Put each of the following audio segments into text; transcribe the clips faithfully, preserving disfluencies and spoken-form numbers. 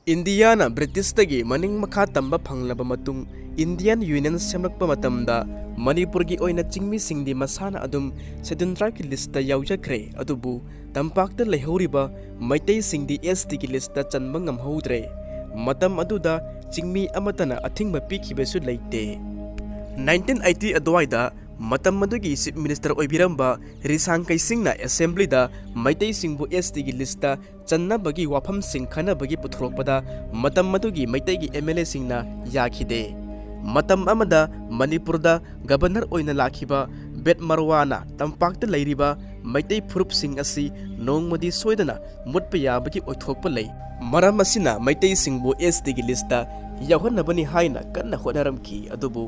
ꯏꯟꯗꯤꯌꯥꯅ ꯕ꯭ꯔꯤꯇꯤꯁꯇꯒꯤ ꯃꯅꯤꯡ ꯃꯈꯥ ꯇꯝꯕ ꯐꯪꯂꯕ ꯃꯇꯨꯡ, ꯏꯟꯗꯤꯌꯥꯟ ꯌꯨꯅꯤꯌꯟ ꯁꯦꯝꯂꯛꯄ ꯃꯇꯝꯗ ꯃꯅꯤꯄꯨꯔꯒꯤ ꯑꯣꯏꯅ ꯆꯤꯡꯃꯤꯁꯤꯡꯗꯤ ꯃꯁꯥꯅ ꯑꯗꯨꯝ ꯁꯦꯗ꯭ꯌꯨꯜ ꯇ꯭ꯔꯥꯏꯕꯀꯤ ꯂꯤꯁꯇ ꯌꯥꯎꯖꯈ꯭ꯔꯦ꯫ ꯑꯗꯨꯕꯨ ꯇꯝꯄꯥꯛꯇ ꯂꯩꯍꯧꯔꯤꯕ ꯃꯩꯇꯩꯁꯤꯡꯗꯤ ꯑꯦꯁ ꯇꯤꯒꯤ ꯂꯤꯁꯇ ꯆꯟꯕ ꯉꯝꯍꯧꯗ꯭ꯔꯦ꯫ ꯃꯇꯝ ꯑꯗꯨꯗ ꯆꯤꯡꯃꯤ ꯑꯃꯠꯇꯅ ꯑꯊꯤꯡꯕ ꯄꯤꯈꯤꯕꯁꯨ ꯂꯩꯇꯦ꯫ ꯅꯥꯏꯟꯇꯤꯟ ꯑꯩꯠꯇꯤ ꯑꯗꯨꯋꯥꯏꯗ ꯃꯇꯝ ꯑꯗꯨꯒꯤ ꯆꯤꯐ ꯃꯤꯅꯤꯁꯇꯔ ꯑꯣꯏꯕꯤꯔꯝꯕ ꯔꯤꯁꯥꯡ ꯀꯩꯁꯤꯡꯅ ꯑꯦꯁꯦꯝꯕ꯭ꯂꯤꯗ ꯃꯩꯇꯩꯁꯤꯡꯕꯨ ꯑꯦꯁ ꯇꯤꯒꯤ ꯂꯤꯁꯇ ꯆꯟꯅꯕꯒꯤ ꯋꯥꯐꯝꯁꯤꯡ ꯈꯟꯅꯕꯒꯤ ꯄꯨꯊꯣꯔꯛꯄꯗ ꯃꯇꯝ ꯑꯗꯨꯒꯤ ꯃꯩꯇꯩꯒꯤ ꯑꯦꯝ ꯑꯦꯜ ꯑꯦꯁꯤꯡꯅ ꯌꯥꯈꯤꯗꯦ꯫ ꯃꯇꯝ ꯑꯃꯗ ꯃꯅꯤꯄꯨꯔꯗ ꯒꯕꯔꯅꯔ ꯑꯣꯏꯅ ꯂꯥꯛꯈꯤꯕ ꯕꯦꯠ ꯃꯔꯋꯥꯅ ꯇꯝꯄꯥꯛꯇ ꯂꯩꯔꯤꯕ ꯃꯩꯇꯩ ꯐꯨꯔꯨꯞꯁꯤꯡ ꯑꯁꯤ ꯅꯣꯡꯃꯗꯤ ꯁꯣꯏꯗꯅ ꯃꯨꯠꯄ ꯌꯥꯕꯒꯤ ꯑꯣꯏꯊꯣꯛꯄ ꯂꯩ꯫ ꯃꯔꯝ ꯑꯁꯤꯅ ꯃꯩꯇꯩꯁꯤꯡꯕꯨ ꯑꯦꯁ ꯇꯤꯒꯤ ꯂꯤꯁꯇ ꯌꯥꯎꯍꯟꯅꯕꯅꯤ ꯍꯥꯏꯅ ꯀꯟꯅ ꯍꯣꯠꯅꯔꯝꯈꯤ꯫ ꯑꯗꯨꯕꯨ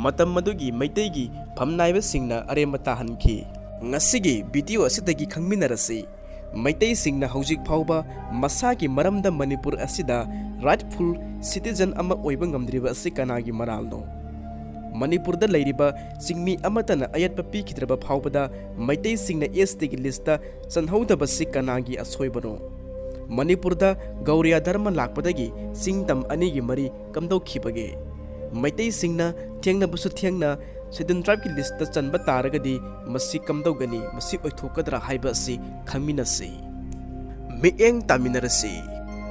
ꯃꯇꯝ ꯑꯗꯨꯒꯤ ꯃꯩꯇꯩꯒꯤ ꯐꯝꯅꯥꯏꯕꯁꯤꯡꯅ ꯑꯔꯦꯝꯕ ꯇꯥꯍꯟꯈꯤ꯫ ꯉꯁꯤꯒꯤ ꯚꯤꯗꯤꯑꯣ ꯑꯁꯤꯗꯒꯤ ꯈꯪꯃꯤꯟꯅꯔꯁꯤ, ꯃꯩꯇꯩꯁꯤꯡꯅ ꯍꯧꯖꯤꯛ ꯐꯥꯎꯕ ꯃꯁꯥꯒꯤ ꯃꯔꯝꯗ ꯃꯅꯤꯄꯨꯔ ꯑꯁꯤꯗ ꯔꯥꯏꯠꯐꯨꯜ ꯁꯤꯇꯤꯖꯟ ꯑꯃ ꯑꯣꯏꯕ ꯉꯝꯗ꯭ꯔꯤꯕ ꯑꯁꯤ ꯀꯅꯥꯒꯤ ꯃꯔꯥꯜꯅꯣ? ꯃꯅꯤꯄꯨꯔꯗ ꯂꯩꯔꯤꯕ ꯆꯤꯡꯃꯤ ꯑꯃꯠꯇꯅ ꯑꯌꯦꯠꯄ ꯄꯤꯈꯤꯗ꯭ꯔꯕ ꯐꯥꯎꯕꯗ ꯃꯩꯇꯩꯁꯤꯡꯅ ꯑꯦꯁ ꯇꯤꯒꯤ ꯂꯤꯁꯇ ꯆꯟꯍꯧꯗꯕꯁꯤ ꯀꯅꯥꯒꯤ ꯑꯁꯣꯏꯕꯅꯣ? ꯃꯅꯤꯄꯨꯔꯗ ꯒꯧꯔꯤꯌꯥ ꯙꯔꯃ ꯂꯥꯛꯄꯗꯒꯤ ꯆꯤꯡ ꯇꯝ ꯑꯅꯤꯒꯤ ꯃꯔꯤ ꯀꯝꯗꯧꯈꯤꯕꯒꯦ? ꯃꯩꯇꯩꯁꯤꯡꯅ ꯊꯦꯡꯅꯕꯁꯨ ꯊꯦꯡꯅ ꯁꯦꯗ꯭ꯌꯨꯜ ꯇ꯭ꯔꯥꯏꯕꯀꯤ ꯂꯤꯁꯇ ꯆꯟꯕ ꯇꯥꯔꯒꯗꯤ ꯃꯁꯤ ꯀꯝꯗꯧꯒꯅꯤ, ꯃꯁꯤ ꯑꯣꯏꯊꯣꯛꯀꯗ꯭ꯔꯥ ꯍꯥꯏꯕ ꯑꯁꯤ ꯈꯪꯃꯤꯟꯅꯁꯤ꯫ ꯃꯤꯠꯌꯦꯡ ꯇꯥꯃꯤꯟꯅꯔꯁꯤ꯫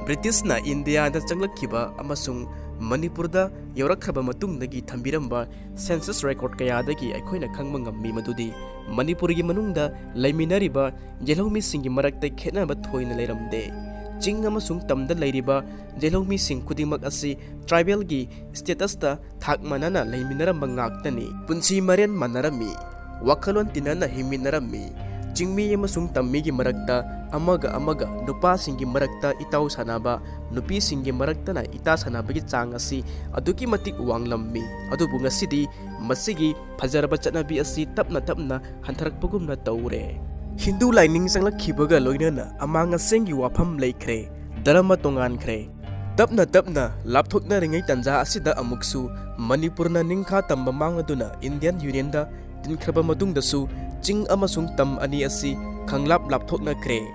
ꯕ꯭ꯔꯤꯇꯤꯁꯅ ꯏꯟꯗꯤꯌꯥꯗ ꯆꯪꯂꯛꯈꯤꯕ ꯑꯃꯁꯨꯡ ꯃꯅꯤꯄꯨꯔꯗ ꯌꯧꯔꯛꯈ꯭ꯔꯕ ꯃꯇꯨꯡꯗꯒꯤ ꯊꯝꯕꯤꯔꯝꯕ ꯁꯦꯟꯁꯁ ꯔꯦꯀꯣꯔꯗ ꯀꯌꯥꯗꯒꯤ ꯑꯩꯈꯣꯏꯅ ꯈꯪꯕ ꯉꯝꯃꯤ ꯃꯗꯨꯗꯤ ꯃꯅꯤꯄꯨꯔꯒꯤ ꯃꯅꯨꯡꯗ ꯂꯩꯃꯤꯟꯅꯔꯤꯕ ꯌꯦꯜꯍꯧꯃꯤꯁꯤꯡꯒꯤ ꯃꯔꯛꯇ ꯈꯦꯠꯅꯕ ꯊꯣꯏꯅ ꯂꯩꯔꯝꯗꯦ꯫ ꯆꯤꯡ ꯑꯃꯁꯨꯡ ꯇꯝꯗ ꯂꯩꯔꯤꯕ ꯌꯦꯜꯍꯧꯃꯤꯁꯤꯡ ꯈꯨꯗꯤꯡꯃꯛ ꯑꯁꯤ ꯇ꯭ꯔꯥꯏꯕꯦꯜꯒꯤ ꯁ꯭ꯇꯦꯇꯁꯇ ꯊꯥꯛ ꯃꯥꯟꯅꯅ ꯂꯩꯃꯤꯟꯅꯔꯝꯕ ꯉꯥꯛꯇꯅꯤ꯫ ꯄꯨꯟꯁꯤ ꯃꯔꯦꯟ ꯃꯥꯟꯅꯔꯝꯃꯤ, ꯋꯥꯈꯜꯂꯣꯟ ꯇꯤꯟꯅꯅ ꯍꯤꯡꯃꯤꯟꯅꯔꯝꯃꯤ꯫ ꯆꯤꯡꯃꯤ ꯑꯃꯁꯨꯡ ꯇꯝꯃꯤꯒꯤ ꯃꯔꯛꯇ, ꯑꯃꯒ ꯑꯃꯒ, ꯅꯨꯄꯥꯁꯤꯡꯒꯤ ꯃꯔꯛꯇ ꯏꯇꯥꯎ ꯁꯥꯟꯅꯕ, ꯅꯨꯄꯤꯁꯤꯡꯒꯤ ꯃꯔꯛꯇꯅ ꯏꯇꯥ ꯁꯥꯟꯅꯕꯒꯤ ꯆꯥꯡ ꯑꯁꯤ ꯑꯗꯨꯛꯀꯤ ꯃꯇꯤꯛ ꯋꯥꯡꯂꯝꯃꯤ꯫ ꯑꯗꯨꯕꯨ ꯉꯁꯤꯗꯤ ꯃꯁꯤꯒꯤ ꯐꯖꯔꯕ ꯆꯠꯅꯕꯤ ꯑꯁꯤ ꯇꯞꯅ ꯇꯞꯅ ꯍꯟꯊꯔꯛꯄꯒꯨꯝꯅ ꯇꯧꯔꯦ꯫ ꯍꯤꯟꯗꯨ ꯂꯥꯏꯅꯤꯡ ꯆꯪꯂꯛꯈꯤꯕꯒ ꯂꯣꯏꯅꯅ ꯑꯃꯥꯡ ꯑꯁꯦꯡꯒꯤ ꯋꯥꯐꯝ ꯂꯩꯈ꯭ꯔꯦ꯫ ꯙꯔꯃ ꯇꯣꯉꯥꯟꯈ꯭ꯔꯦ꯫ ꯇꯞꯅ ꯇꯞꯅ ꯂꯥꯞꯊꯣꯛꯅꯔꯤꯉꯩ ꯇꯥꯟꯖꯥ ꯑꯁꯤꯗ ꯑꯃꯨꯛꯁꯨ ꯃꯅꯤꯄꯨꯔꯅ ꯅꯤꯡꯈꯥ ꯇꯝꯕ ꯃꯥꯡꯂꯗꯨꯅ ꯏꯟꯗꯤꯌꯟ ꯌꯨꯅꯤꯌꯟꯗ ꯇꯤꯟꯈ꯭ꯔꯕ ꯃꯇꯨꯡꯗꯁꯨ ꯆꯤꯡ ꯑꯃꯁꯨꯡ ꯇꯝ ꯑꯅꯤ ꯑꯁꯤ ꯈꯪꯂꯥꯞ ꯂꯥꯞꯊꯣꯛꯅꯈ꯭ꯔꯦ꯫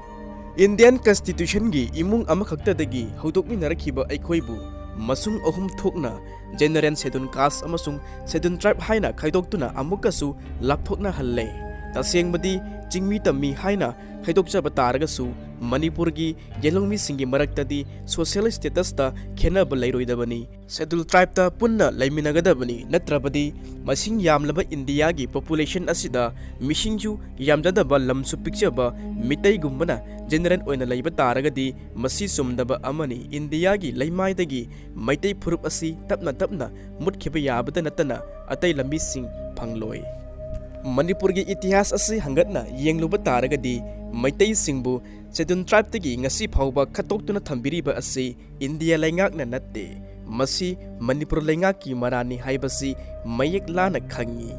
Indian Constitutionꯒꯤ ꯏꯃꯨꯡ ꯑꯃꯈꯛꯇꯗꯒꯤ ꯍꯧꯗꯣꯛꯃꯤꯟꯅꯔꯛꯈꯤꯕ ꯑꯩꯈꯣꯏꯕꯨ ꯃꯁꯨꯡ ꯑꯍꯨꯝ ꯊꯣꯛꯅ General, Scheduled Caste ꯑꯃꯁꯨꯡ Scheduled Tribe ꯍꯥꯏꯅ ꯈꯥꯏꯗꯣꯛꯇꯨꯅ ꯑꯃꯨꯛꯀꯁꯨ ꯂꯥꯞꯊꯣꯛꯅꯍꯜꯂꯦ꯫ ꯇꯁꯦꯡꯕꯗꯤ ꯆꯤꯡꯃꯤ ꯇꯝꯃꯤ ꯍꯥꯏꯅ ꯈꯥꯏꯗꯣꯛꯆꯕ ꯇꯥꯔꯒꯁꯨ ꯃꯅꯤꯄꯨꯔꯒꯤ ꯌꯦꯜꯍꯧꯃꯤꯁꯤꯡꯒꯤ ꯃꯔꯛꯇꯗꯤ social statusꯇ ꯈꯦꯠꯅꯕ ꯂꯩꯔꯣꯏꯗꯕꯅꯤ꯫ Scheduled Tribeꯇ ꯄꯨꯟꯅ ꯂꯩꯃꯤꯟꯅꯒꯗꯕꯅꯤ, ꯅꯠꯇ꯭ꯔꯕꯗꯤ ꯃꯁꯤꯡ ꯌꯥꯝꯂꯕ ꯏꯟꯗꯤꯌꯥꯒꯤ population ꯑꯁꯤꯗ ꯃꯤꯁꯤꯡꯁꯨ ꯌꯥꯝꯖꯗꯕ, ꯂꯝꯁꯨ ꯄꯤꯛꯆꯕ ꯃꯤꯇꯩꯒꯨꯝꯕꯅ General ꯑꯣꯏꯅ ꯂꯩꯕ ꯇꯥꯔꯒꯗꯤ ꯃꯁꯤ ꯆꯨꯝꯗꯕ ꯑꯃꯅꯤ꯫ ꯏꯟꯗꯤꯌꯥꯒꯤ ꯂꯩꯃꯥꯏꯗꯒꯤ ꯃꯩꯇꯩ ꯐꯨꯔꯨꯞ ꯑꯁꯤ ꯇꯞꯅ ꯇꯞꯅ ꯃꯨꯠꯈꯤꯕ ꯌꯥꯕꯗ ꯅꯠꯇꯅ ꯑꯇꯩ ꯂꯝꯕꯤꯁꯤꯡ ꯐꯪꯂꯣꯏ꯫ ꯃꯅꯤꯄꯨꯔꯒꯤ ꯏꯇꯤꯍꯥꯁ ꯑꯁꯤ ꯍꯪꯒꯠꯅ ꯌꯦꯡꯂꯨꯕ ꯇꯥꯔꯒꯗꯤ ꯃꯩꯇꯩꯁꯤꯡꯕꯨ Scheduled Tribeꯇꯒꯤ ꯉꯁꯤ ꯐꯥꯎꯕ ꯈꯠꯇꯣꯛꯇꯨꯅ ꯊꯝꯕꯤꯔꯤꯕ ꯑꯁꯤ ꯏꯟꯗꯤꯌꯥ ꯂꯩꯉꯥꯛꯅ ꯅꯠꯇꯦ꯫ ꯃꯁꯤ ꯃꯅꯤꯄꯨꯔ ꯂꯩꯉꯥꯛꯀꯤ ꯃꯔꯥꯜꯅꯤ ꯍꯥꯏꯕꯁꯤ ꯃꯌꯦꯛ ꯂꯥꯅ ꯈꯪꯉꯤ꯫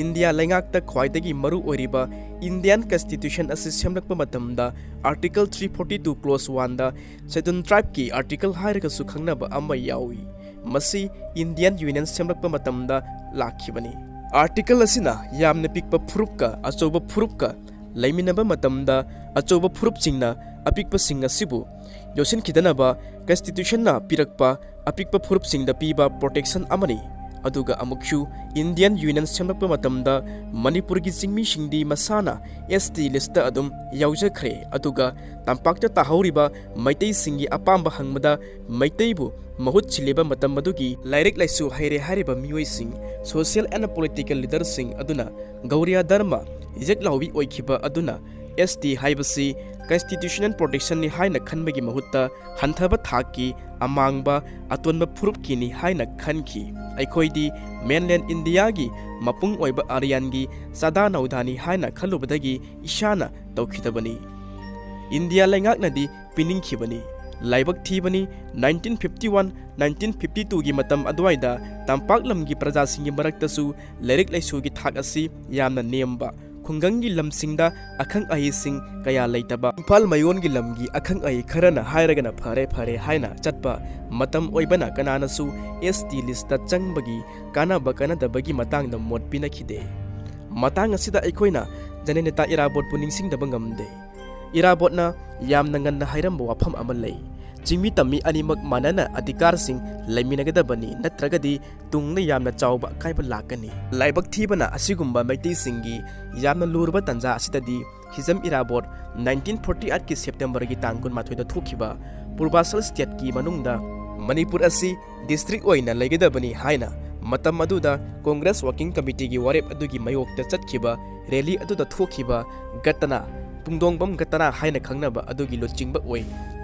ꯏꯟꯗꯤꯌꯥ ꯂꯩꯉꯥꯛꯇ ꯈ꯭ꯋꯥꯏꯗꯒꯤ ꯃꯔꯨ ꯑꯣꯏꯔꯤꯕ Indian Constitution ꯑꯁꯤ ꯁꯦꯝꯂꯛꯄ ꯃꯇꯝꯗ Article three forty two clause oneꯗ Scheduled Tribeꯀꯤ article ꯍꯥꯏꯔꯒꯁꯨ ꯈꯪꯅꯕ ꯑꯃ ꯌꯥꯎꯏ꯫ ꯃꯁꯤ Indian Union ꯁꯦꯝꯂꯛꯄ ꯃꯇꯝꯗ ꯂꯥꯛꯈꯤꯕꯅꯤ꯫ Article ꯑꯁꯤꯅ ꯌꯥꯝꯅ ꯄꯤꯛꯄ ꯐꯨꯔꯨꯞꯀ ꯑꯆꯧꯕ ꯐꯨꯔꯨꯞꯀ ꯂꯩꯃꯤꯟꯅꯕ ꯃꯇꯝꯗ ꯑꯆꯧꯕ ꯐꯨꯔꯨꯞꯁꯤꯡꯅ ꯑꯄꯤꯛꯄꯁꯤꯡ ꯑꯁꯤꯕꯨ ꯌꯣꯠꯁꯤꯟꯈꯤꯗꯅꯕ Constitutionꯅ ꯄꯤꯔꯛꯄ ꯑꯄꯤꯛꯄ ꯐꯨꯔꯨꯞꯁꯤꯡꯗ ꯄꯤꯕ protection ꯑꯃꯅꯤ꯫ ꯑꯗꯨꯒ ꯑꯃꯨꯛꯁꯨ Indian Union ꯁꯦꯝꯂꯛꯄ ꯃꯇꯝꯗ ꯃꯅꯤꯄꯨꯔꯒꯤ ꯆꯤꯡꯃꯤꯁꯤꯡꯗꯤ ꯃꯁꯥꯅ S T listꯇ ꯑꯗꯨꯝ ꯌꯥꯎꯖꯈ꯭ꯔꯦ, ꯑꯗꯨꯒ ꯇꯝꯄꯥꯛꯇ ꯇꯥꯍꯧꯔꯤꯕ ꯃꯩꯇꯩꯁꯤꯡꯒꯤ ꯑꯄꯥꯝꯕ ꯍꯪꯕꯗ ꯃꯩꯇꯩꯕꯨ ꯃꯍꯨꯠ ꯁꯤꯜꯂꯤꯕ ꯃꯇꯝ ꯑꯗꯨꯒꯤ ꯂꯥꯏꯔꯤꯛ ꯂꯥꯏꯁꯨ ꯍꯩꯔꯦ ꯍꯥꯏꯔꯤꯕ ꯃꯤꯑꯣꯏꯁꯤꯡ, social and political leaderꯁꯤꯡ ꯑꯗꯨꯅ ꯒꯧꯔꯤꯌꯥ ꯙꯔꯃ ꯏꯖꯠ ꯂꯥꯎꯕꯤ ꯑꯣꯏꯈꯤꯕ ꯑꯗꯨꯅ S T ꯍꯥꯏꯕꯁꯤ constitutional protectionꯅꯤ ꯍꯥꯏꯅ ꯈꯟꯕꯒꯤ ꯃꯍꯨꯠꯇ ꯍꯟꯊꯕ ꯊꯥꯛꯀꯤ ꯑꯃꯥꯡꯕ ꯑꯇꯣꯟꯕ ꯐꯨꯔꯨꯞꯀꯤꯅꯤ ꯍꯥꯏꯅ ꯈꯟꯈꯤ꯫ ꯑꯩꯈꯣꯏꯗꯤ mainland ꯏꯟꯗꯤꯌꯥꯒꯤ ꯃꯄꯨꯡ ꯑꯣꯏꯕ ꯑꯥꯔꯤꯌꯥꯟꯒꯤ ꯆꯥꯗꯥ ꯅꯧꯗꯥꯅꯤ ꯍꯥꯏꯅ ꯈꯜꯂꯨꯕꯗꯒꯤ ꯏꯁꯥꯅ ꯇꯧꯈꯤꯗꯕꯅꯤ꯫ ꯏꯟꯗꯤꯌꯥ ꯂꯩꯉꯥꯛꯅꯗꯤ ꯄꯤꯅꯤꯡꯈꯤꯕꯅꯤ꯫ ꯂꯥꯏꯕꯛ ꯊꯤꯕꯅꯤ, nineteen fifty one, nineteen fifty twoꯒꯤ ꯃꯇꯝ ꯑꯗꯨꯋꯥꯏꯗ ꯇꯝꯄꯥꯛ ꯂꯝꯒꯤ ꯄ꯭ꯔꯖꯥꯁꯤꯡꯒꯤ ꯃꯔꯛꯇꯁꯨ ꯂꯥꯏꯔꯤꯛ ꯂꯥꯏꯁꯨꯒꯤ ꯊꯥꯛ ꯑꯁꯤ ꯌꯥꯝꯅ ꯅꯦꯝꯕ, ꯈꯨꯡꯒꯪꯒꯤ ꯂꯝꯁꯤꯡꯗ ꯑꯈꯪ ꯑꯍꯩꯁꯤꯡ ꯀꯌꯥ ꯂꯩꯇꯕ, ꯏꯝꯐꯥꯜ ꯃꯌꯣꯟꯒꯤ ꯂꯝꯒꯤ ꯑꯈꯪ ꯑꯍꯩ ꯈꯔꯅ ꯍꯥꯏꯔꯒꯅ ꯐꯔꯦ ꯐꯔꯦ ꯍꯥꯏꯅ ꯆꯠꯄ ꯃꯇꯝ ꯑꯣꯏꯕꯅ ꯀꯅꯥꯅꯁꯨ S T listꯇ ꯆꯪꯕꯒꯤ ꯀꯥꯟꯅꯕ ꯀꯥꯟꯅꯗꯕꯒꯤ ꯃꯇꯥꯡꯗ ꯃꯣꯠ ꯄꯤꯅꯈꯤꯗꯦ꯫ ꯃꯇꯥꯡ ꯑꯁꯤꯗ ꯑꯩꯈꯣꯏꯅ ꯖꯅꯅꯦꯇꯥ ꯏꯔꯥꯕꯣꯠꯄꯨ ꯅꯤꯡꯁꯤꯡꯗꯕ ꯉꯝꯗꯦ꯫ ꯏꯔꯥꯕꯣꯠꯅ ꯌꯥꯝꯅ ꯉꯟꯅ ꯍꯥꯏꯔꯝꯕ ꯋꯥꯐꯝ ꯑꯃ ꯂꯩ꯫ ꯆꯤꯡꯃꯤ ꯇꯝꯃꯤ ꯑꯅꯤꯃꯛ ꯃꯥꯟꯅꯅ ꯑꯙꯤꯀꯥꯔꯁꯤꯡ ꯂꯩꯃꯤꯟꯅꯒꯗꯕꯅꯤ, ꯅꯠꯇ꯭ꯔꯒꯗꯤ ꯇꯨꯡꯗ ꯌꯥꯝꯅ ꯆꯥꯎꯕ ꯑꯀꯥꯏꯕ ꯂꯥꯛꯀꯅꯤ꯫ ꯂꯥꯏꯕꯛ ꯊꯤꯕꯅ ꯑꯁꯤꯒꯨꯝꯕ ꯃꯩꯇꯩꯁꯤꯡꯒꯤ ꯌꯥꯝꯅ ꯂꯨꯔꯕ ꯇꯥꯟꯖꯥ ꯑꯁꯤꯗꯗꯤ Hijam Irabot nineteen forty eight ꯀꯤ September ꯒꯤ ꯇꯥꯡ ꯀꯨꯟꯃꯥꯊꯣꯏꯗ ꯊꯣꯛꯈꯤꯕ ꯄꯨꯔꯕꯥꯁꯜ state ꯀꯤ ꯃꯅꯨꯡꯗ ꯃꯅꯤꯄꯨꯔ ꯑꯁꯤ district ꯑꯣꯏꯅ ꯂꯩꯒꯗꯕꯅꯤ ꯍꯥꯏꯅ ꯃꯇꯝ ꯑꯗꯨꯗ Congress Working Committee ꯒꯤ ꯋꯥꯔꯦꯞ ꯑꯗꯨꯒꯤ ꯃꯥꯌꯣꯛꯇ ꯆꯠꯈꯤꯕ rally ꯑꯗꯨꯗ ꯊꯣꯛꯈꯤꯕ ꯘꯇꯅꯥ, ꯄꯨꯡꯗꯣꯡꯕꯝ ꯘꯇꯅꯥ ꯍꯥꯏꯅ ꯈꯪꯅꯕ ꯑꯗꯨꯒꯤ ꯂꯨꯆꯤꯡꯕ ꯑꯣꯏ꯫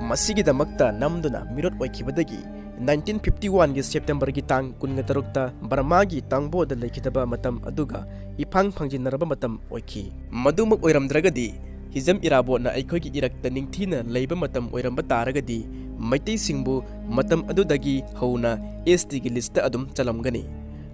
ꯃꯁꯤꯒꯤꯗꯃꯛꯇ ꯅꯝꯗꯨꯅ ꯃꯤꯔꯣꯠ ꯑꯣꯏꯈꯤꯕꯗꯒꯤ nineteen fifty one ꯒꯤ September ꯒꯤ ꯇꯥꯡ ꯀꯨꯟꯒ ꯇꯔꯨꯛꯇ ꯕꯔꯃꯥꯒꯤ ꯇꯥꯡꯕꯣꯗ ꯂꯩꯈꯤꯗꯕ ꯃꯇꯝ ꯑꯗꯨꯒ ꯏꯐꯥꯡ ꯐꯪꯖꯤꯟꯅꯔꯕ ꯃꯇꯝ ꯑꯣꯏꯈꯤ꯫ ꯃꯗꯨꯃꯛ ꯑꯣꯏꯔꯝꯗ꯭ꯔꯒꯗꯤ ꯍꯤꯖꯝ ꯏꯔꯥꯕꯣꯠꯅ ꯑꯩꯈꯣꯏꯒꯤ ꯏꯔꯛꯇ ꯅꯤꯡꯊꯤꯅ ꯂꯩꯕ ꯃꯇꯝ ꯑꯣꯏꯔꯝꯕ ꯇꯥꯔꯒꯗꯤ ꯃꯩꯇꯩꯁꯤꯡꯕꯨ ꯃꯇꯝ ꯑꯗꯨꯗꯒꯤ ꯍꯧꯅ S T ꯒꯤ list ꯇ ꯑꯗꯨꯝ ꯆꯜꯂꯝꯒꯅꯤ꯫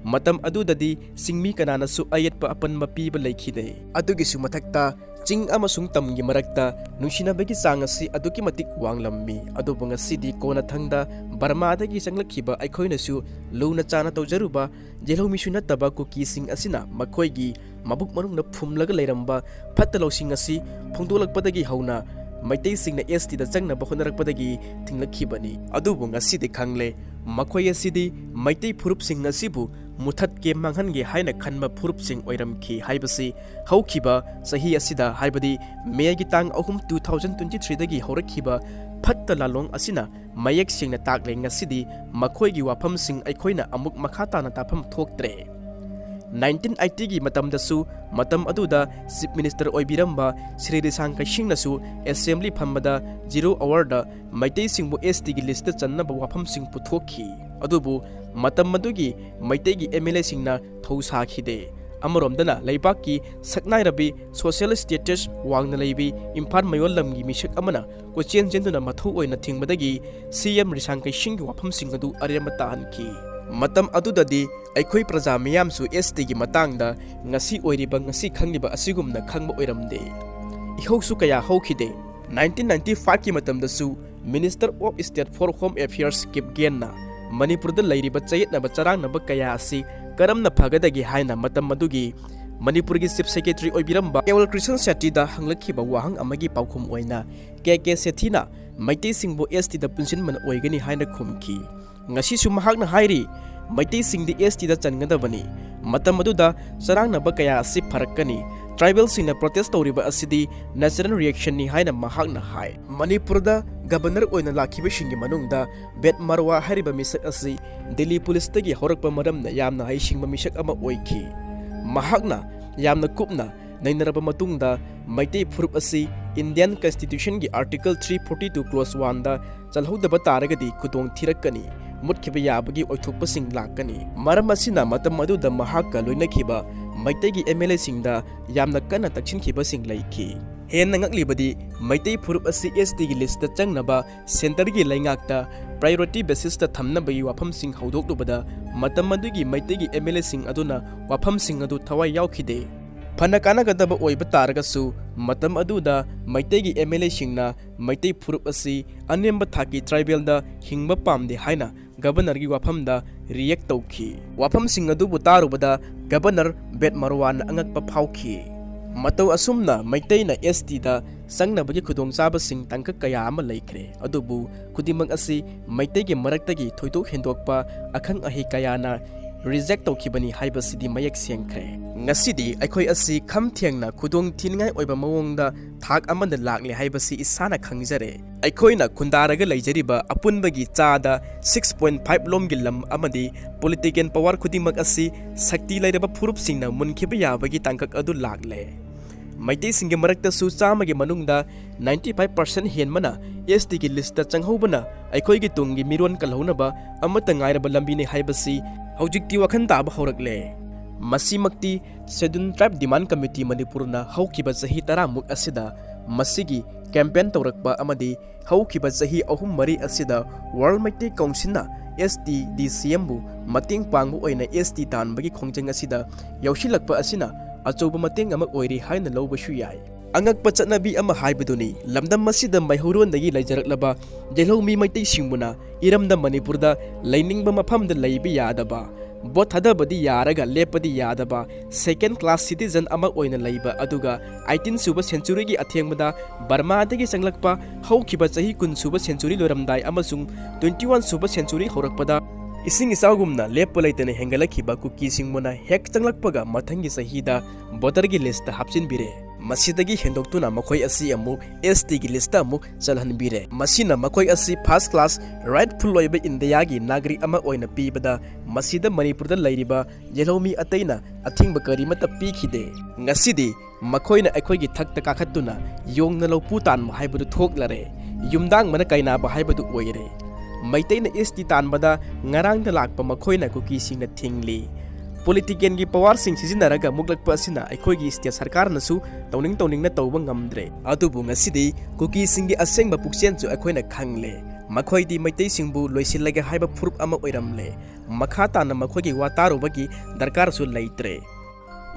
ꯃꯇꯝ ꯑꯗꯨꯗꯗꯤ ꯆꯤꯡꯃꯤ ꯀꯅꯥꯅꯁꯨ ꯑꯌꯦꯠꯄ ꯑꯄꯟꯕ ꯄꯤꯕ ꯂꯩꯈꯤꯗꯦ꯫ ꯑꯗꯨꯒꯤꯁꯨ ꯃꯊꯛꯇ ꯆꯤꯡ ꯑꯃꯁꯨꯡ ꯇꯝꯒꯤ ꯃꯔꯛꯇ ꯅꯨꯡꯁꯤꯅꯕꯒꯤ ꯆꯥꯡ ꯑꯁꯤ ꯑꯗꯨꯛꯀꯤ ꯃꯇꯤꯛ ꯋꯥꯡꯂꯝꯃꯤ꯫ ꯑꯗꯨꯕꯨ ꯉꯁꯤꯗꯤ ꯀꯣꯟꯅꯊꯪꯗ ꯕꯔꯃꯥꯗꯒꯤ ꯆꯪꯂꯛꯈꯤꯕ ꯑꯩꯈꯣꯏꯅꯁꯨ ꯂꯨꯅ ꯆꯥꯅ ꯇꯧꯖꯔꯨꯕ ꯌꯦꯜꯍꯧꯃꯤꯁꯨ ꯅꯠꯇꯕ ꯀꯨꯀꯤꯁꯤꯡ ꯑꯁꯤꯅ ꯃꯈꯣꯏꯒꯤ ꯃꯕꯨꯛ ꯃꯅꯨꯡꯗ ꯐꯨꯝꯂꯒ ꯂꯩꯔꯝꯕ ꯐꯠꯇ ꯂꯧꯁꯤꯡ ꯑꯁꯤ ꯐꯣꯡꯗꯣꯛꯂꯛꯄꯗꯒꯤ ꯍꯧꯅ ꯃꯩꯇꯩꯁꯤꯡꯅ S T ꯗ ꯆꯪꯅꯕ ꯍꯣꯠꯅꯔꯛꯄꯗꯒꯤ ꯊꯤꯡꯂꯛꯈꯤꯕꯅꯤ꯫ ꯑꯗꯨꯕꯨ ꯉꯁꯤꯗꯤ ꯈꯪꯂꯦ, ꯃꯈꯣꯏ ꯑꯁꯤꯗꯤ ꯃꯩꯇꯩ ꯐꯨꯔꯨꯞꯁꯤꯡ ꯑꯁꯤꯕꯨ ꯃꯨꯊꯠꯀꯦ, ꯃꯥꯡꯍꯟꯒꯦ ꯍꯥꯏꯅ ꯈꯟꯕ ꯐꯨꯔꯨꯞꯁꯤꯡ ꯑꯣꯏꯔꯝꯈꯤ ꯍꯥꯏꯕꯁꯤ ꯍꯧꯈꯤꯕ ꯆꯍꯤ ꯑꯁꯤꯗ, ꯍꯥꯏꯕꯗꯤ May ꯒꯤ ꯇꯥꯡ ꯑꯍꯨꯝ, two thousand twenty three ꯗꯒꯤ ꯍꯧꯔꯛꯈꯤꯕ ꯐꯠꯇ ꯂꯥꯂꯣꯡ ꯑꯁꯤꯅ ꯃꯌꯦꯛ ꯁꯦꯡꯅ ꯇꯥꯛꯂꯦ꯫ ꯉꯁꯤꯗꯤ ꯃꯈꯣꯏꯒꯤ ꯋꯥꯐꯝꯁꯤꯡ ꯑꯩꯈꯣꯏꯅ ꯑꯃꯨꯛ ꯃꯈꯥ ꯇꯥꯅ ꯇꯥꯐꯝ ꯊꯣꯛꯇ꯭ꯔꯦ꯫ Nineteen eighty ꯒꯤ ꯃꯇꯝꯗꯁꯨ, ꯃꯇꯝ ꯑꯗꯨꯗ Chief Minister ꯑꯣꯏꯕꯤꯔꯝꯕ Shri ꯔꯤꯁꯥꯡ ꯀꯩꯁꯤꯡꯅꯁꯨ Assembly ꯐꯝꯕꯗ zero hour ꯗ ꯃꯩꯇꯩꯁꯤꯡꯕꯨ S T ꯒꯤ list ꯇ ꯆꯟꯅꯕ ꯋꯥꯐꯝꯁꯤꯡ ꯄꯨꯊꯣꯛꯈꯤ꯫ ꯑꯗꯨꯕꯨ ꯃꯇꯝ ꯑꯗꯨꯒꯤ ꯃꯩꯇꯩꯒꯤ M L A ꯁꯤꯡꯅ ꯊꯧ ꯁꯥꯈꯤꯗꯦ꯫ ꯑꯃꯔꯣꯝꯗꯅ ꯂꯩꯕꯥꯛꯀꯤ ꯁꯛꯅꯥꯏꯔꯕꯤ social status ꯋꯥꯡꯅ ꯂꯩꯕꯤ ꯏꯝꯐꯥꯜ ꯃꯌꯣꯜ ꯂꯝꯒꯤ ꯃꯤꯁꯛ ꯑꯃꯅ ꯀꯣꯏꯆꯦꯟ ꯆꯦꯟꯗꯨꯅ ꯃꯊꯧ ꯑꯣꯏꯅ ꯊꯤꯡꯕꯗꯒꯤ C M ꯔꯤꯁꯥꯡ ꯀꯩꯁꯤꯡꯒꯤ ꯋꯥꯐꯝꯁꯤꯡ ꯑꯗꯨ ꯑꯔꯦꯝꯕ ꯇꯥꯍꯟꯈꯤ꯫ ꯃꯇꯝ ꯑꯗꯨꯗꯗꯤ ꯑꯩꯈꯣꯏ ꯄ꯭ꯔꯖꯥ ꯃꯤꯌꯥꯝꯁꯨ S T ꯒꯤ ꯃꯇꯥꯡꯗ ꯉꯁꯤ ꯑꯣꯏꯔꯤꯕ, ꯉꯁꯤ ꯈꯪꯂꯤꯕ ꯑꯁꯤꯒꯨꯝꯅ ꯈꯪꯕ ꯑꯣꯏꯔꯝꯗꯦ꯫ ꯏꯍꯧꯁꯨ ꯀꯌꯥ ꯍꯧꯈꯤꯗꯦ꯫ Nineteen ninety five ꯀꯤ ꯃꯇꯝꯗꯁꯨ Minister of State for Home Affairs ꯀꯤꯞꯒꯦꯟꯅ ꯃꯅꯤꯄꯨꯔꯗ ꯂꯩꯔꯤꯕ ꯆꯌꯦꯠꯅꯕ ꯆꯔꯥꯡꯅꯕ ꯀꯌꯥ ꯑꯁꯤ ꯀꯔꯝꯅ ꯐꯒꯗꯒꯦ ꯍꯥꯏꯅ ꯃꯇꯝ ꯑꯗꯨꯒꯤ ꯃꯅꯤꯄꯨꯔꯒꯤ Chief Secretary ꯑꯣꯏꯕꯤꯔꯝꯕ ꯀꯦꯋꯜ ꯀ꯭ꯔꯤꯁꯟ ꯁꯦꯇꯤꯗ ꯍꯪꯂꯛꯈꯤꯕ ꯋꯥꯍꯪ ꯑꯃꯒꯤ ꯄꯥꯎꯈꯨꯝ ꯑꯣꯏꯅ ꯀꯦ ꯀꯦ ꯁꯦꯊꯤꯅ ꯃꯩꯇꯩꯁꯤꯡꯕꯨ ꯑꯦꯁ ꯇꯤꯗ ꯄꯨꯟꯁꯤꯟꯕꯅ ꯑꯣꯏꯒꯅꯤ ꯍꯥꯏꯅ ꯈꯨꯝꯈꯤ꯫ ꯉꯁꯤꯁꯨ ꯃꯍꯥꯛꯅ ꯍꯥꯏꯔꯤ, ꯃꯩꯇꯩꯁꯤꯡꯗꯤ ꯑꯦꯁ ꯇꯤꯗ ꯆꯟꯒꯗꯕꯅꯤ꯫ ꯃꯇꯝ ꯑꯗꯨꯗ ꯆꯔꯥꯡꯅꯕ ꯀꯌꯥ ꯑꯁꯤ ꯐꯔꯛꯀꯅꯤ꯫ Tribalꯁꯤꯡꯅ protest ꯇꯧꯔꯤꯕ ꯑꯁꯤꯗꯤ natural reactionꯅꯤ ꯍꯥꯏꯅ ꯃꯍꯥꯛꯅ ꯍꯥꯏ꯫ ꯃꯅꯤꯄꯨꯔꯗ Governor ꯑꯣꯏꯅ ꯂꯥꯛꯈꯤꯕꯁꯤꯡꯒꯤ ꯃꯅꯨꯡꯗ ꯕꯦꯠ ꯃꯔꯋꯥ ꯍꯥꯏꯔꯤꯕ ꯃꯤꯁꯛ ꯑꯁꯤ ꯗꯤꯜꯂꯤ ꯄꯨꯂꯤꯁꯇꯒꯤ ꯍꯧꯔꯛꯄ ꯃꯔꯝꯅ ꯌꯥꯝꯅ ꯍꯩꯁꯤꯡꯕ ꯃꯤꯁꯛ ꯑꯃ ꯑꯣꯏꯈꯤ꯫ ꯃꯍꯥꯛꯅ ꯌꯥꯝꯅ ꯀꯨꯞꯅ ꯅꯩꯅꯔꯕ ꯃꯇꯨꯡꯗ ꯃꯩꯇꯩ ꯐꯨꯔꯨꯞ ꯑꯁꯤ Indian Constitutionꯒꯤ Article three forty two clause oneꯗ ꯆꯜꯍꯧꯗꯕ ꯇꯥꯔꯒꯗꯤ ꯈꯨꯗꯣꯡ ꯊꯤꯔꯛꯀꯅꯤ, ꯃꯨꯠꯈꯤꯕ ꯌꯥꯕꯒꯤ ꯑꯣꯏꯊꯣꯛꯄꯁꯤꯡ ꯂꯥꯛꯀꯅꯤ꯫ ꯃꯔꯝ ꯑꯁꯤꯅ ꯃꯇꯝ ꯑꯗꯨꯗ ꯃꯍꯥꯛꯀ ꯂꯣꯏꯅꯈꯤꯕ ꯃꯩꯇꯩꯒꯤ ꯑꯦꯝ ꯑꯦꯜ ꯑꯦꯁꯤꯡꯗ ꯌꯥꯝꯅ ꯀꯟꯅ ꯇꯛꯁꯤꯟꯈꯤꯕꯁꯤꯡ ꯂꯩꯈꯤ꯫ ꯍꯦꯟꯅ ꯉꯛꯂꯤꯕꯗꯤ ꯃꯩꯇꯩ ꯐꯨꯔꯨꯞ ꯑꯁꯤ ꯑꯦꯁ ꯇꯤꯒꯤ ꯂꯤꯁꯇ ꯆꯪꯅꯕ centreꯒꯤ ꯂꯩꯉꯥꯛꯇ priority basisꯇ ꯊꯝꯅꯕꯒꯤ ꯋꯥꯐꯝꯁꯤꯡ ꯍꯧꯗꯣꯛꯂꯨꯕꯗ ꯃꯇꯝ ꯑꯗꯨꯒꯤ ꯃꯩꯇꯩꯒꯤ ꯑꯦꯝ ꯑꯦꯜ ꯑꯦꯁꯤꯡ ꯑꯗꯨꯅ ꯋꯥꯐꯝꯁꯤꯡ ꯑꯗꯨ ꯊꯋꯥꯏ ꯌꯥꯎꯈꯤꯗꯦ꯫ ꯐꯅ ꯀꯥꯟꯅꯒꯗꯕ ꯑꯣꯏꯕ ꯇꯥꯔꯒꯁꯨ ꯃꯇꯝ ꯑꯗꯨꯗ ꯃꯩꯇꯩꯒꯤ ꯑꯦꯝ ꯑꯦꯜ ꯑꯦꯁꯤꯡꯅ ꯃꯩꯇꯩ ꯐꯨꯔꯨꯞ ꯑꯁꯤ ꯑꯅꯦꯝꯕ ꯊꯥꯛꯀꯤ tribalꯗ ꯍꯤꯡꯕ ꯄꯥꯝꯗꯦ ꯍꯥꯏꯅ Governorꯒꯤ ꯋꯥꯐꯝꯗ react ꯇꯧꯈꯤ꯫ ꯋꯥꯐꯝꯁꯤꯡ ꯑꯗꯨꯕꯨ ꯇꯥꯔꯨꯕꯗ Governor ꯕꯦꯠ ꯃꯔꯋꯥꯅ ꯑꯉꯛꯄ ꯐꯥꯎꯈꯤ꯫ ꯃꯇꯧ ꯑꯁꯨꯝꯅ ꯃꯩꯇꯩꯅ ꯑꯦꯁ ꯇꯤꯗ ꯆꯪꯅꯕꯒꯤ ꯈꯨꯗꯣꯡꯆꯥꯕꯁꯤꯡ ꯇꯥꯡꯀꯛ ꯀꯌꯥ ꯑꯃ ꯂꯩꯈ꯭ꯔꯦ, ꯑꯗꯨꯕꯨ ꯈꯨꯗꯤꯡꯃꯛ ꯑꯁꯤ ꯃꯩꯇꯩꯒꯤ ꯃꯔꯛꯇꯒꯤ ꯊꯣꯏꯗꯣꯛ ꯍꯦꯟꯗꯣꯛꯄ ꯑꯈꯪ ꯑꯍꯩ ꯀꯌꯥꯅ reject ꯇꯧꯈꯤꯕꯅꯤ ꯍꯥꯏꯕꯁꯤꯗꯤ ꯃꯌꯦꯛ ꯁꯦꯡꯈ꯭ꯔꯦ꯫ ꯉꯁꯤꯗꯤ ꯑꯩꯈꯣꯏ ꯑꯁꯤ ꯈꯝ ꯊꯦꯡꯅ ꯈꯨꯗꯣꯡ ꯊꯤꯅꯤꯡꯉꯥꯏ ꯑꯣꯏꯕ ꯃꯑꯣꯡꯗ ꯊꯥꯛ ꯑꯃꯗ ꯂꯥꯛꯂꯦ ꯍꯥꯏꯕꯁꯤ ꯏꯁꯥꯅ ꯈꯪꯖꯔꯦ꯫ ꯑꯩꯈꯣꯏꯅ ꯈꯨꯟꯗꯥꯔꯒ ꯂꯩꯖꯔꯤꯕ ꯑꯄꯨꯟꯕꯒꯤ ꯆꯥꯗ six point five ꯂꯣꯝꯒꯤ ꯂꯝ ꯑꯃꯗꯤ political power ꯈꯨꯗꯤꯡꯃꯛ ꯑꯁꯤ ꯁꯛꯇꯤ ꯂꯩꯔꯕ ꯐꯨꯔꯨꯞꯁꯤꯡꯅ ꯃꯨꯟꯈꯤꯕ ꯌꯥꯕꯒꯤ ꯇꯥꯡꯀꯛ ꯑꯗꯨ ꯂꯥꯛꯂꯦ꯫ ꯃꯩꯇꯩꯁꯤꯡꯒꯤ ꯃꯔꯛꯇꯁꯨ ꯆꯥꯝꯃꯒꯤ ꯃꯅꯨꯡꯗ ninety five percent ꯍꯦꯟꯕꯅ ꯑꯦꯁ ꯇꯤꯒꯤ ꯂꯤꯁꯇ ꯆꯪꯍꯧꯕꯅ ꯑꯩꯈꯣꯏꯒꯤ ꯇꯨꯡꯒꯤ ꯃꯤꯔꯣꯟ ꯀꯜꯍꯧꯅꯕ ꯑꯃꯠꯇ ꯉꯥꯏꯔꯕ ꯂꯝꯕꯤꯅꯤ ꯍꯥꯏꯕꯁꯤ ꯍꯧꯖꯤꯛꯇꯤ ꯋꯥꯈꯜ ꯇꯥꯕ ꯍꯧꯔꯛꯂꯦ꯫ ꯃꯁꯤꯃꯛꯇꯤ Scheduled Tribe Demand Committee ꯃꯅꯤꯄꯨꯔꯅ ꯍꯧꯈꯤꯕ ꯆꯍꯤ ꯇꯔꯥꯃꯨꯛ ꯑꯁꯤꯗ ꯃꯁꯤꯒꯤ campaign ꯇꯧꯔꯛꯄ ꯑꯃꯗꯤ ꯍꯧꯈꯤꯕ ꯆꯍꯤ ꯑꯍꯨꯝ ꯃꯔꯤ ꯑꯁꯤꯗ World ꯃꯩꯇꯩ ꯀꯥꯎꯟꯁꯤꯜꯅ ꯑꯦꯁ ꯇꯤ ꯗꯤ ꯁꯤ ꯑꯦꯝꯕꯨ ꯃꯇꯦꯡ ꯄꯥꯡꯕ ꯑꯣꯏꯅ ꯑꯦꯁ ꯇꯤ ꯇꯥꯟꯕꯒꯤ ꯈꯣꯡꯖꯪ ꯑꯁꯤꯗ ꯌꯥꯎꯁꯤꯜꯂꯛꯄ ꯑꯁꯤꯅ ꯑꯆꯧꯕ ꯃꯇꯦꯡ ꯑꯃ ꯑꯣꯏꯔꯤ ꯍꯥꯏꯅ ꯂꯧꯕꯁꯨ ꯌꯥꯏ꯫ ꯑꯉꯛꯄ ꯆꯠꯅꯕꯤ ꯑꯃ ꯍꯥꯏꯕꯗꯨꯅꯤ꯫ ꯂꯝꯗꯝ ꯑꯁꯤꯗ ꯃꯩꯍꯧꯔꯣꯟꯗꯒꯤ ꯂꯩꯖꯔꯛꯂꯕ ꯌꯦꯜꯍꯧꯃꯤ ꯃꯩꯇꯩꯁꯤꯡꯕꯨꯅ ꯏꯔꯝꯗꯝ ꯃꯅꯤꯄꯨꯔꯗ ꯂꯩꯅꯤꯡꯕ ꯃꯐꯝꯗ ꯂꯩꯕ ꯌꯥꯗꯕ, ꯚꯣꯠ ꯊꯥꯗꯕꯗꯤ ꯌꯥꯔꯒ ꯂꯦꯞꯄꯗꯤ ꯌꯥꯗꯕ, second class citizen ꯑꯃ ꯑꯣꯏꯅ ꯂꯩꯕ, ꯑꯗꯨꯒ eighteen ꯁꯨꯕ centuryꯒꯤ ꯑꯊꯦꯡꯕꯗ ꯕꯔꯃꯥꯗꯒꯤ ꯆꯪꯂꯛꯄ, ꯍꯧꯈꯤꯕ ꯆꯍꯤ ꯀꯨꯟ ꯁꯨꯕ century ꯂꯣꯏꯔꯝꯗꯥꯏ ꯑꯃꯁꯨꯡ twenty one ꯁꯨꯕ century ꯍꯧꯔꯛꯄꯗ ꯏꯁꯤꯡ ꯏꯆꯥꯎꯒꯨꯝꯅ ꯂꯦꯞꯄ ꯂꯩꯇꯅ ꯍꯦꯟꯒꯠꯂꯛꯈꯤꯕ ꯀꯨꯀꯤꯁꯤꯡꯕꯨꯅ ꯍꯦꯛ ꯆꯪꯂꯛꯄꯒ ꯃꯊꯪꯒꯤ ꯆꯍꯤꯗ voterꯒꯤ listꯇ ꯍꯥꯞꯆꯤꯟꯕꯤꯔꯦ꯫ ꯃꯁꯤꯗꯒꯤ ꯍꯦꯟꯗꯣꯛꯇꯨꯅ ꯃꯈꯣꯏ ꯑꯁꯤ ꯑꯃꯨꯛ STꯒꯤ listꯇ ꯑꯃꯨꯛ ꯆꯜꯍꯟꯕꯤꯔꯦ꯫ ꯃꯁꯤꯅ ꯃꯈꯣꯏ ꯑꯁꯤ first class rightful ꯑꯣꯏꯕ ꯏꯟꯗꯤꯌꯥꯒꯤ ꯅꯥꯒꯔꯤꯛ ꯑꯃ ꯑꯣꯏꯅ ꯄꯤꯕꯗ ꯃꯁꯤꯗ ꯃꯅꯤꯄꯨꯔꯗ ꯂꯩꯔꯤꯕ ꯌꯦꯜꯍꯧꯃꯤ ꯑꯇꯩꯅ ꯑꯊꯤꯡꯕ ꯀꯔꯤꯃꯠꯇ ꯄꯤꯈꯤꯗꯦ꯫ ꯉꯁꯤꯗꯤ ꯃꯈꯣꯏꯅ ꯑꯩꯈꯣꯏꯒꯤ ꯊꯛꯇ ꯀꯥꯈꯠꯇꯨꯅ ꯌꯣꯡꯅ ꯂꯧꯄꯨ ꯇꯥꯟꯕ ꯍꯥꯏꯕꯗꯨ ꯊꯣꯛꯂꯔꯦ, ꯌꯨꯝꯗꯥꯡꯕꯅ ꯀꯥꯏꯅꯕ ꯍꯥꯏꯕꯗꯨ ꯑꯣꯏꯔꯦ꯫ ꯃꯩꯇꯩꯅ ST ꯇꯥꯟꯕꯗ ꯉꯔꯥꯡꯗ ꯂꯥꯛꯄ ꯃꯈꯣꯏꯅ ꯀꯨꯀꯤꯁꯤꯡꯅ ꯊꯤꯡꯂꯤ꯫ Politicalꯒꯤ powerꯁꯤꯡ ꯁꯤꯖꯤꯟꯅꯔꯒ ꯃꯨꯛꯂꯛꯄ ꯑꯁꯤꯅ ꯑꯩꯈꯣꯏꯒꯤ state ꯁꯔꯀꯥꯔꯅꯁꯨ ꯇꯧꯅꯤꯡ ꯇꯧꯅꯤꯡꯅ ꯇꯧꯕ ꯉꯝꯗ꯭ꯔꯦ꯫ ꯑꯗꯨꯕꯨ ꯉꯁꯤꯗꯤ ꯀꯨꯀꯤꯁꯤꯡꯒꯤ ꯑꯁꯦꯡꯕ ꯄꯨꯛꯆꯦꯜꯁꯨ ꯑꯩꯈꯣꯏꯅ ꯈꯪꯂꯦ꯫ ꯃꯈꯣꯏꯗꯤ ꯃꯩꯇꯩꯁꯤꯡꯕꯨ ꯂꯣꯏꯁꯤꯜꯂꯒꯦ ꯍꯥꯏꯕ ꯐꯨꯔꯨꯞ ꯑꯃ ꯑꯣꯏꯔꯝꯂꯦ꯫ ꯃꯈꯥ ꯇꯥꯅ ꯃꯈꯣꯏꯒꯤ ꯋꯥ ꯇꯥꯔꯨꯕꯒꯤ ꯗꯔꯀꯥꯔꯁꯨ ꯂꯩꯇ꯭ꯔꯦ꯫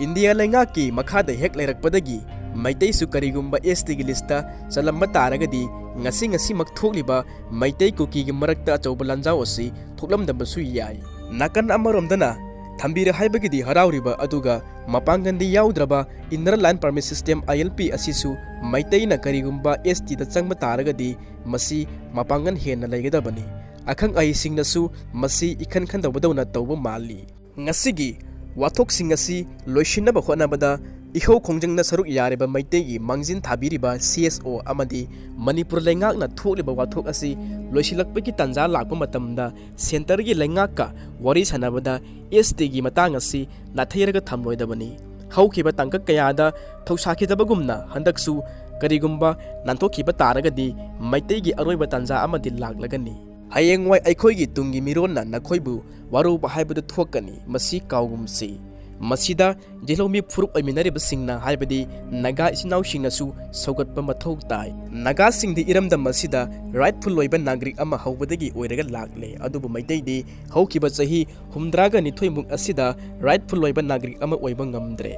ꯏꯟꯗꯤꯌꯥ ꯂꯩꯉꯥꯛꯀꯤ ꯃꯈꯥꯗ ꯍꯦꯛ ꯂꯩꯔꯛꯄꯗꯒꯤ ꯃꯩꯇꯩꯁꯨ ꯀꯔꯤꯒꯨꯝꯕ STꯒꯤ listꯇ ꯆꯜꯂꯝꯕ ꯇꯥꯔꯒꯗꯤ ꯉꯁꯤ ꯉꯁꯤꯃꯛ ꯊꯣꯛꯂꯤꯕ ꯃꯩꯇꯩ ꯀꯨꯀꯤꯒꯤ ꯃꯔꯛꯇ ꯑꯆꯧꯕ ꯂꯥꯟꯖꯥꯎ ꯑꯁꯤ ꯊꯣꯛꯂꯝꯗꯕꯁꯨ ꯌꯥꯏ꯫ ꯅꯥꯀꯟ ꯑꯃꯔꯣꯝꯗꯅ ꯊꯝꯕꯤꯔꯦ ꯍꯥꯏꯕꯒꯤꯗꯤ ꯍꯔꯥꯎꯔꯤꯕ, ꯑꯗꯨꯒ ꯃꯄꯥꯡꯒꯜꯗꯤ ꯌꯥꯎꯗ꯭ꯔꯕ Inner Line Permit System, ILP, ꯑꯁꯤꯁꯨ ꯃꯩꯇꯩꯅ ꯀꯔꯤꯒꯨꯝꯕ STꯗ ꯆꯪꯕ ꯇꯥꯔꯒꯗꯤ ꯃꯁꯤ ꯃꯄꯥꯡꯒꯜ ꯍꯦꯟꯅ ꯂꯩꯒꯗꯕꯅꯤ꯫ ꯑꯈꯪ ꯑꯍꯩꯁꯤꯡꯅꯁꯨ ꯃꯁꯤ ꯏꯈꯟ ꯈꯟꯗꯕꯗꯧꯅ ꯇꯧꯕ ꯃꯥꯜꯂꯤ꯫ ꯉꯁꯤꯒꯤ ꯋꯥꯊꯣꯛꯁꯤꯡ ꯑꯁꯤ ꯂꯣꯏꯁꯤꯟꯅꯕ ꯍꯣꯠꯅꯕꯗ ꯏꯍꯧ ꯈꯣꯡꯖꯪꯗ ꯁꯔꯨꯛ ꯌꯥꯔꯤꯕ ꯃꯩꯇꯩꯒꯤ ꯃꯥꯡꯖꯤꯟ ꯊꯥꯕꯤꯔꯤꯕ CSO ꯑꯃꯗꯤ ꯃꯅꯤꯄꯨꯔ ꯂꯩꯉꯥꯛꯅ ꯊꯣꯛꯂꯤꯕ ꯋꯥꯊꯣꯛ ꯑꯁꯤ ꯂꯣꯏꯁꯤꯜꯂꯛꯄꯒꯤ ꯇꯥꯟꯖꯥ ꯂꯥꯛꯄ ꯃꯇꯝꯗ centreꯒꯤ ꯂꯩꯉꯥꯛꯀ ꯋꯥꯔꯤ ꯁꯥꯟꯅꯕꯗ STꯒꯤ ꯃꯇꯥꯡ ꯑꯁꯤ ꯅꯥꯊꯩꯔꯒ ꯊꯝꯂꯣꯏꯗꯕꯅꯤ꯫ ꯍꯧꯈꯤꯕ ꯇꯥꯡꯀꯛ ꯀꯌꯥꯗ ꯊꯧꯁꯥꯈꯤꯗꯕꯒꯨꯝꯅ ꯍꯟꯗꯛꯁꯨ ꯀꯔꯤꯒꯨꯝꯕ ꯅꯥꯟꯊꯣꯛꯈꯤꯕ ꯇꯥꯔꯒꯗꯤ ꯃꯩꯇꯩꯒꯤ ꯑꯔꯣꯏꯕ ꯇꯥꯟꯖꯥ ꯑꯃꯗꯤ ꯂꯥꯛꯂꯒꯅꯤ꯫ ꯍꯌꯦꯡꯋꯥꯏ ꯑꯩꯈꯣꯏꯒꯤ ꯇꯨꯡꯒꯤ ꯃꯤꯔꯣꯟꯅ ꯅꯈꯣꯏꯕꯨ ꯋꯥꯔꯧꯕ ꯍꯥꯏꯕꯗꯨ ꯊꯣꯛꯀꯅꯤ, ꯃꯁꯤ ꯀꯥꯎꯒꯨꯝꯁꯤ꯫ ꯃꯁꯤꯗ ꯌꯦꯜꯍꯧꯃꯤ ꯐꯨꯔꯨꯞ ꯑꯣꯏꯃꯤꯟꯅꯔꯤꯕꯁꯤꯡꯅ, ꯍꯥꯏꯕꯗꯤ ꯅꯥꯒꯥ ꯏꯆꯤꯟ ꯏꯅꯥꯎꯁꯤꯡꯅꯁꯨ ꯁꯧꯒꯠꯄ ꯃꯊꯧ ꯇꯥꯏ꯫ ꯅꯥꯒꯥꯁꯤꯡꯗꯤ ꯏꯔꯝꯗꯝ ꯑꯁꯤꯗ rightful ꯑꯣꯏꯕ ꯅꯥꯒꯔꯤꯛ ꯑꯃ ꯍꯧꯕꯗꯒꯤ ꯑꯣꯏꯔꯒ ꯂꯥꯛꯂꯦ, ꯑꯗꯨꯕꯨ ꯃꯩꯇꯩꯗꯤ ꯍꯧꯈꯤꯕ ꯆꯍꯤ ꯍꯨꯝꯗ꯭ꯔꯥꯒ ꯅꯤꯊꯣꯏꯃꯨꯛ ꯑꯁꯤꯗ rightful ꯑꯣꯏꯕ ꯅꯥꯒꯔꯤꯛ ꯑꯃ ꯑꯣꯏꯕ ꯉꯝꯗ꯭ꯔꯦ꯫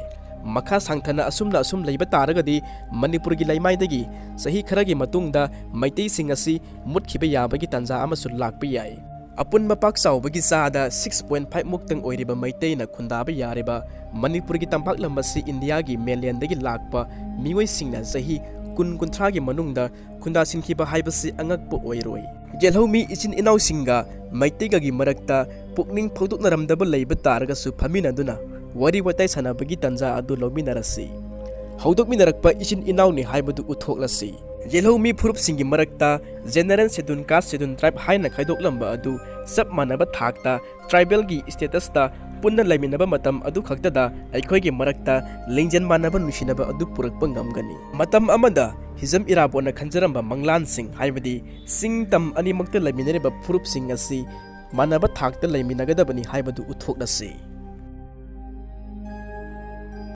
ꯃꯈꯥ ꯁꯥꯡꯊꯅ ꯑꯁꯨꯝꯅ ꯑꯁꯨꯝ ꯂꯩꯕ ꯇꯥꯔꯒꯗꯤ ꯃꯅꯤꯄꯨꯔꯒꯤ ꯂꯩꯃꯥꯏꯗꯒꯤ ꯆꯍꯤ ꯈꯔꯒꯤ ꯃꯇꯨꯡꯗ ꯃꯩꯇꯩꯁꯤꯡ ꯑꯁꯤ ꯃꯨꯠꯈꯤꯕ ꯌꯥꯕꯒꯤ ꯇꯥꯟꯖꯥ ꯑꯃꯁꯨ ꯂꯥꯛꯄ ꯌꯥꯏ꯫ ꯑꯄꯨꯟꯕ ꯄꯥꯛ ꯆꯥꯎꯕꯒꯤ ꯆꯥꯗ six point five ꯃꯨꯛꯇꯪ ꯑꯣꯏꯔꯤꯕ ꯃꯩꯇꯩꯅ ꯈꯨꯟꯗꯥꯕ ꯌꯥꯔꯤꯕ ꯃꯅꯤꯄꯨꯔꯒꯤ ꯇꯝꯄꯥꯛꯂꯝ ꯑꯁꯤ ꯏꯟꯗꯤꯌꯥꯒꯤ mainland ꯗꯒꯤ ꯂꯥꯛꯄ ꯃꯤꯑꯣꯏꯁꯤꯡꯅ ꯆꯍꯤ ꯀꯨꯟ ꯀꯨꯟꯊ꯭ꯔꯥꯒꯤ ꯃꯅꯨꯡꯗ ꯈꯨꯟꯗꯥꯁꯤꯟꯈꯤꯕ ꯍꯥꯏꯕꯁꯤ ꯑꯉꯛꯄ ꯑꯣꯏꯔꯣꯏ꯫ ꯌꯦꯜꯍꯧꯃꯤ ꯏꯆꯤꯟ ꯏꯅꯥꯎꯁꯤꯡꯒ ꯃꯩꯇꯩꯒꯒꯤ ꯃꯔꯛꯇ ꯄꯨꯛꯅꯤꯡ ꯐꯧꯗꯣꯛꯅꯔꯝꯗꯕ ꯂꯩꯕ ꯇꯥꯔꯒꯁꯨ ꯐꯝꯃꯤꯟꯅꯗꯨꯅ ꯋꯥꯔꯤ ꯋꯥꯇꯥꯏ ꯁꯥꯟꯅꯕꯒꯤ ꯇꯥꯟꯖꯥ ꯑꯗꯨ ꯂꯧꯃꯤꯟꯅꯔꯁꯤ꯫ ꯍꯧꯗꯣꯛꯃꯤꯟꯅꯔꯛꯄ ꯏꯆꯤꯟ ꯏꯅꯥꯎꯅꯤ ꯍꯥꯏꯕꯗꯨ ꯎꯠꯊꯣꯛꯂꯁꯤ꯫ ꯌꯦꯜꯍꯧꯃꯤ ꯐꯨꯔꯨꯞꯁꯤꯡꯒꯤ ꯃꯔꯛꯇ general schedule caste, schedule tribe ꯍꯥꯏꯅ ꯈꯥꯏꯗꯣꯛꯂꯝꯕ ꯑꯗꯨ ꯆꯞ ꯃꯥꯟꯅꯕ ꯊꯥꯛꯇ tribal ꯒꯤ status ꯇ ꯄꯨꯟꯅ ꯂꯩꯃꯤꯟꯅꯕ ꯃꯇꯝ ꯑꯗꯨ ꯈꯛꯇꯗ ꯑꯩꯈꯣꯏꯒꯤ ꯃꯔꯛꯇ ꯂꯤꯡꯖꯦꯜ ꯃꯥꯟꯅꯕ ꯅꯨꯡꯁꯤꯅꯕ ꯑꯗꯨ ꯄꯨꯔꯛꯄ ꯉꯝꯒꯅꯤ꯫ ꯃꯇꯝ ꯑꯃꯗ ꯍꯤꯖꯝ ꯏꯔꯥꯕꯣꯠꯅ ꯈꯟꯖꯔꯝꯕ ꯃꯪꯂꯥꯟꯁꯤꯡ, ꯍꯥꯏꯕꯗꯤ ꯆꯤꯡ ꯇꯝ ꯑꯅꯤꯃꯛꯇ ꯂꯩꯃꯤꯟꯅꯔꯤꯕ ꯐꯨꯔꯨꯞꯁꯤꯡ ꯑꯁꯤ ꯃꯥꯟꯅꯕ ꯊꯥꯛꯇ ꯂꯩꯃꯤꯟꯅꯒꯗꯕꯅꯤ ꯍꯥꯏꯕꯗꯨ ꯎꯠꯊꯣꯛꯂꯁꯤ꯫